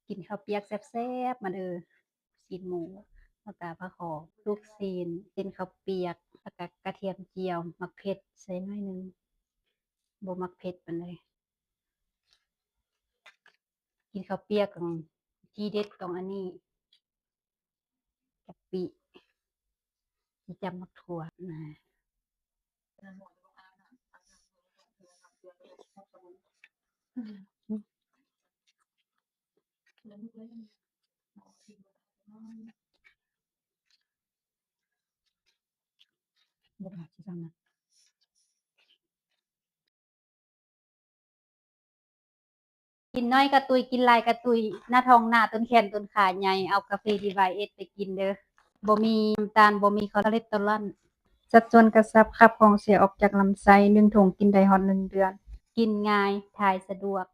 ກິນເຂົ້າປຽກແຊບໆ ມາເດີ ຊີ້ນໝູ ແລ້ວກະປາຄໍ່ ລູກຊີ້ນ ເປັນເຂົ້າປຽກ ແລ້ວກະກະທຽມຈຽວ ໝາກເຜັດໃສ່ໜ້ອຍໜຶ່ງ ບໍ່ມັກເຜັດປານໃດ. ກິນເຂົ້າປຽກ ອືມ ທີເດັດຕ້ອງອັນນີ້ ກະປິ ຊິຈຳໝາກຖົ່ວນະ. ກິນໜ້ອຍກະຕຸ້ຍ ກິນຫຼາຍກະຕຸ້ຍ ໜ້າທ້ອງໜາ ຕົ້ນແຂນຕົ້ນຂາໃຫຍ່ ເອົາກາເຟດີວາຍເອັດໄປກິນເດີ ບໍ່ມີນ້ຳຕານ ບໍ່ມີຄໍເລສເຕີຣອນ. ສັດສ່ວນກະຊັບ ຂັບຂອງເສຍອອກຈາກລຳໄສ້ ໜຶ່ງຖົງກິນໄດ້ຮອດໜຶ່ງເດືອນ. ກິນງ່າຍ ຖ່າຍສະດວກ.